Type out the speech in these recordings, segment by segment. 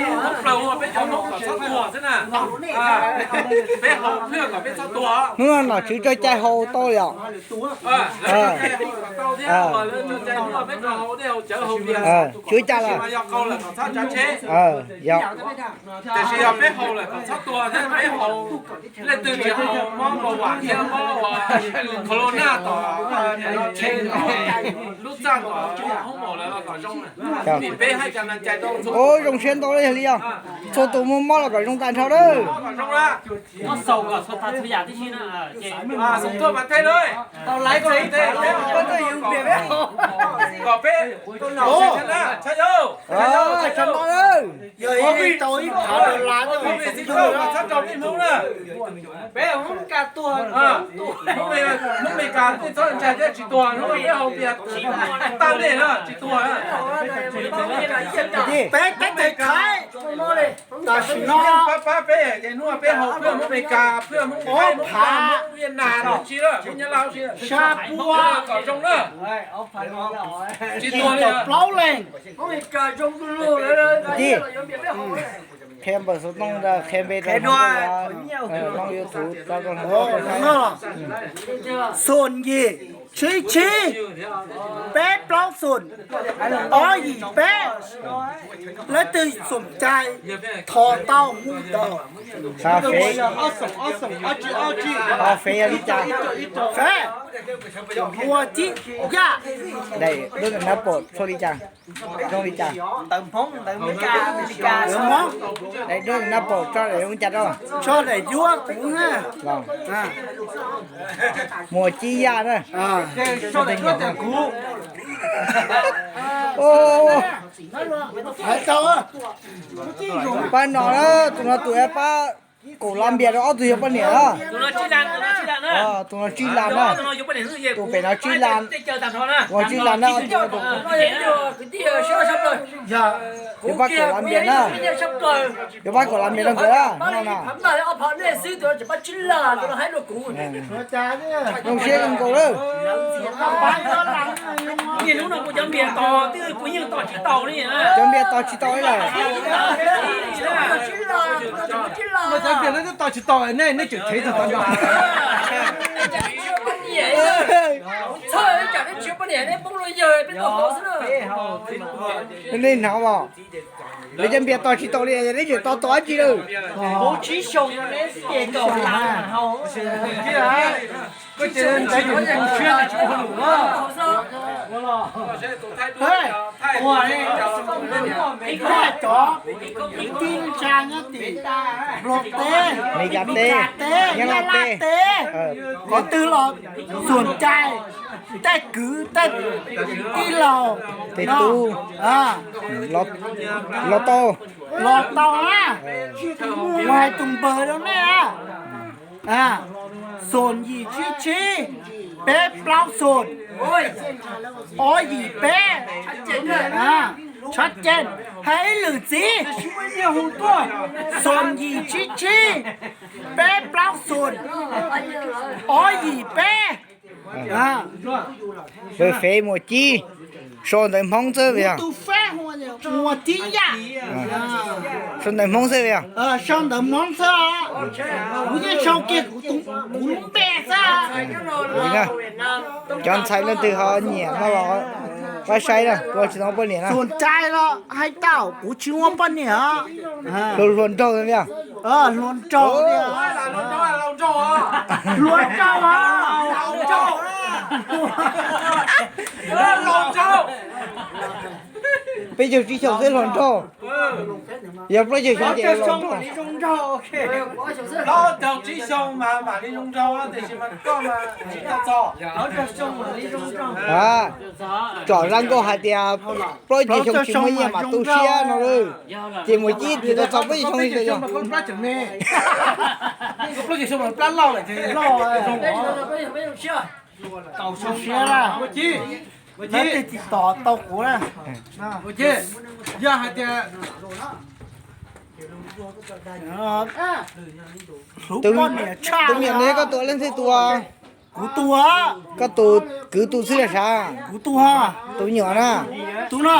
Hmoob plaws ua peb cov Hmoob kom txhob tuag xwb na. Peb haus phwj kom peb txhob tuag. Hnub no nom tswv tso cai haus tau li os. Tso cai haus kom tau thiab, tso cai hnub no peb tso haus dej haus cawv haus vias. Tswv cai lawm. Yog qau lawm kom txhob tsav tsheb. Yog. Tiam sis yog peb haus lawm kom txhob tuag thiab, peb haus, leej twg tsis haus mob npau vam thiab mob ua corona tom tsheb, lub txaj tom Hmoob maum lawv los kom zoo. Vim peb haj cov neeg cai tau. Ua zoo siab ntau li yog li os. Txhua tus muaj mob los kom zoo tag nrho lawm. Mob xaus kom txhua tag txhua yam tib si na. Xaus tuaj mas thiaj li. Kom peb, tshaj yau, tshaj yau, tshaj yau. Yog ib tau ib phav dollar, txhob rau peb Hmoob na. Peb Hmoob Meskas tuag, Hmoob Meskas twb txhob ntshai thiab tsis tuag, hnub no peb haus tias tag dej na tsis tuag. Peb teb chaws Thaib, tam sim no pab pab peb ces hnub no peb haus phwj Hmoob Meskas, phwj Hmoob Thaib, Hmoob Viaj Nam, Hmoob tsi lawm, Hmoob Nyab Laj, sab pua kom zoo na. Tsis tuag li. Plaub leeg. Qhia npawm xov tooj, qhia npe rau, Xoom Yim tsib tsib, peb plaub xoom, ob yim peb. Leej twg xoom cai, thov tau mus tau. Fev, fev yog li cas? Fev, ua tib yam. Daim duab ntawm nab paum tso li cas? Zoo li cas? Ntawv Hmoob, ntawv Hmoob, daim duab ntawm nab paum tso zoo li cas rau? Tso daim duab kuv na. Muaj tib yam na. Pab no na, tus no tus pab kaum las npias rau, ob tug yog poj niam na. Tus no tsib las na. Tus pem no tsib las, tus no tsib las na. Yuav pab kaum las npias na. Yuav pab kaum las npias rau nkawd na, hnub no na. Zoo siab zoo nkaus lawm. Niaj hnub no kuv cov npias tos twb kuv yeej tos tsis tau li. Cov npias tos tsis tau li lawm. Cov npias no twb tos tsis tau, nej, nej tseem thev txog tau nco. Nej hnov os, lawv cov npias tos tsis tau li, nej tseem tos tau dab tsi lawm? Cov tij neej tsa nyob tim Nplog teb, Meskas teb, Nyab Laj teb, qhov twg los xoom cai, tej kwv tej tij laug, tej tub los tau, los tau na. Kuv hais tus npawg rau nej na. Xoom yim tsib tsib, peb plaub xoom, ob yim peb. Tshaj cai, hais ib lwm txiv. Xoom yim tsib tsib, peb plaub xoom, ob yim peb. Lawv fev Muas Cib, sau ntawv Hmoob xwb yog? Muas Cib yam. Sau ntawv Hmoob xwb yog? Sau ntawv Hmoob xwb. Kuv yeej sau kiag kuv lub npe xwb. Cov ntxhais leej twg ho nyiam no los pab saib na, tus tsis tau poj niam na. Xoom cai los hais tau, kuv tsis muaj poj niam. Hluas nraug yog? Hluas nraug. Hluas nraug. Peb caug tsib xyoos xwb hluas nraug. Yog plaub caug xyoo ces hluas nraug. Plaub caug tsib xyoo mas mam li zoo nraug tiam sis mas koj mas tsis tau txog. Tsom zaj nkauj hais tias plaub caug xyoo tsis muaj nyiaj mas tu siab no lawm. Ces Muas Cib tsis tau txog plaub caug xyoo li yog? Tau siab, lawv tej tsis tau tau kuv na. Yog hais tias tus me nyuam no koj tus leej twg tus? Kuv tus. Koj tus kwv tus xwb los sav? Kuv tus. Tus me nyuam na? Tus no.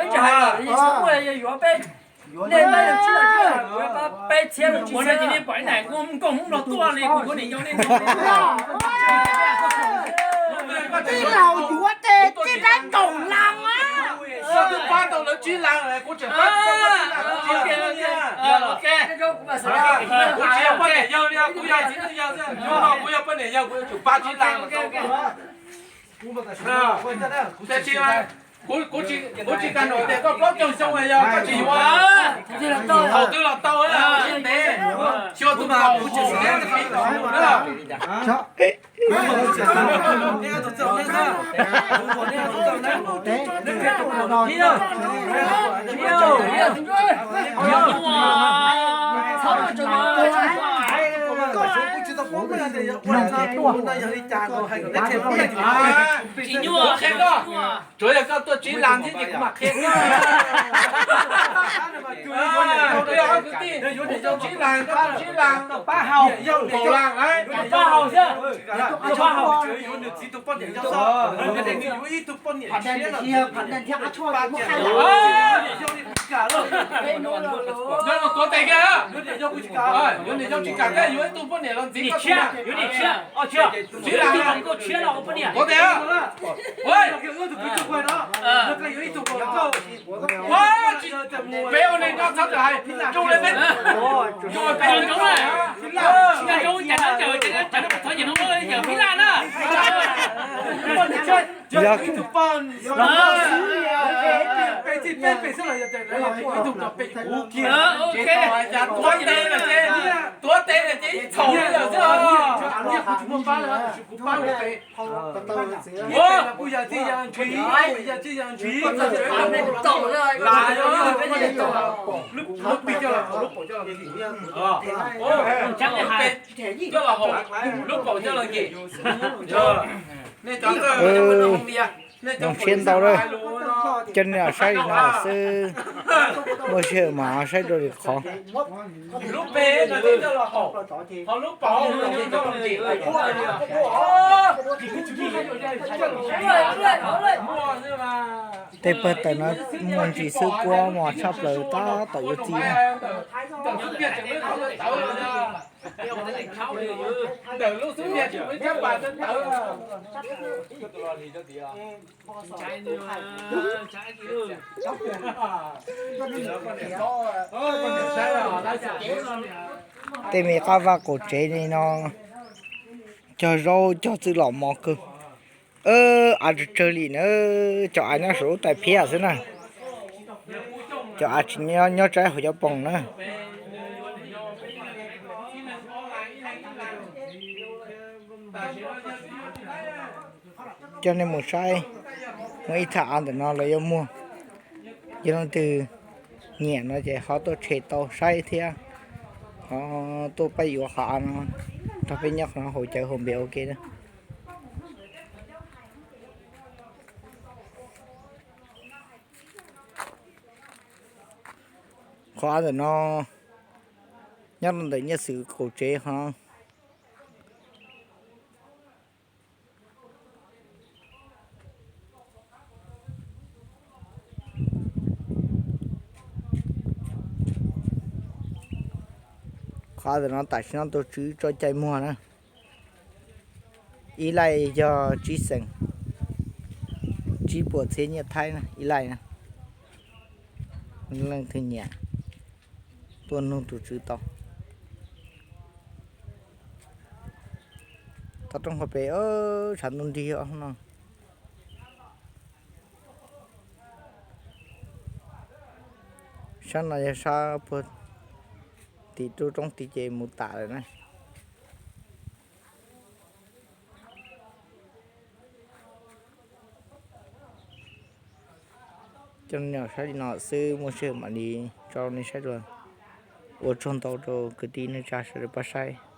peb tsis hais lawm, yog muaj yuav peb, nej pab yuav tsib lab, kuv pab peb txhiab los tsis txhiab. Nej pom ib daim nkoos hmoob los tuaj li, kuv yuav niam yau nej. Tij laug yuav tes tij laug kaum las. Koj twb pab tau lawv tsib las, kuv tseem pab tau tsib las. Kuv tsis yog poj niam yawg li, kuv yog txiv neej yawg xwb. Hnub no kuv yog poj niam yawg, kuv yuav tsum pab tsib las. Kuv tsis kam nom tias koj plaub caug xyoo yog koj tsis yuav, thaum twg los tau, xyuas tus kaum mus tsev, tus kaum mus na. Tsis nyuaj, tsuav yog koj tuaj tsib las thiab ces kuv mam qhia koj. Kwv tij, kuv tuaj tsib las, koj tuaj tsib las, kaum las, pab haus xwb, pab haus. Tuav tes kiag, yuav niam yau tsis kam thiab, yuav ib tug poj niam los ntxiv koj tsib las. Tsib las, tuav tes. Peb ua neeg nyob txhob hais zoo li peb, zoo li peb, yog tuav tes ces ib txhaum li lawm xwb. Coj los haus, lub paum coj los nkim. Zoo siab ntau lawm, coj nej los saib li no xwb, muaj sij hawm mas saib dua lwm qhov. Tej pawg tawm no muaj ntsis xwb, kuab mos tshaj plaws tab tom yuav txi na. Tej me qab vaj qaum tsev li no cog zaub cog txwj los mos kawg. Av tsawg tsawg li na, cov av nyob saum lub tais phiab xwb na. Cov av tsis nyob tsaib hauv cov poom na. Coj nej mus saib, muaj ib thaj av ntawm no lawv yuav muag. Yog leej twg nyiam no ces ho tuaj tshem tau saib thiab, ho tuaj pab yuav qhov av no nrog peb nyob qhov no haus cawv haus npias ua ke na. Qhov av ntawm no nyob rau ntawm nyiaj xwm qaum tsev ho. Ob tug no tam sim no tus tswv tso cai muag na. Ib laij yog tsib xees, tsib puas txhiab nyiaj Thaib na ib laij na. Leej twg nyiam tuaj nug tus tswv tau. Toj roob qhov pem, tshav ntuj nrig no. Sab no yog sab puag tim roob, roob tid ces mus tas lawm na. Coj nej saib li no xwb, muaj sij hawm mam li tso nej saib dua. Ua tsaug ntau rau kwv tij neej tsa sawv daws pab saib.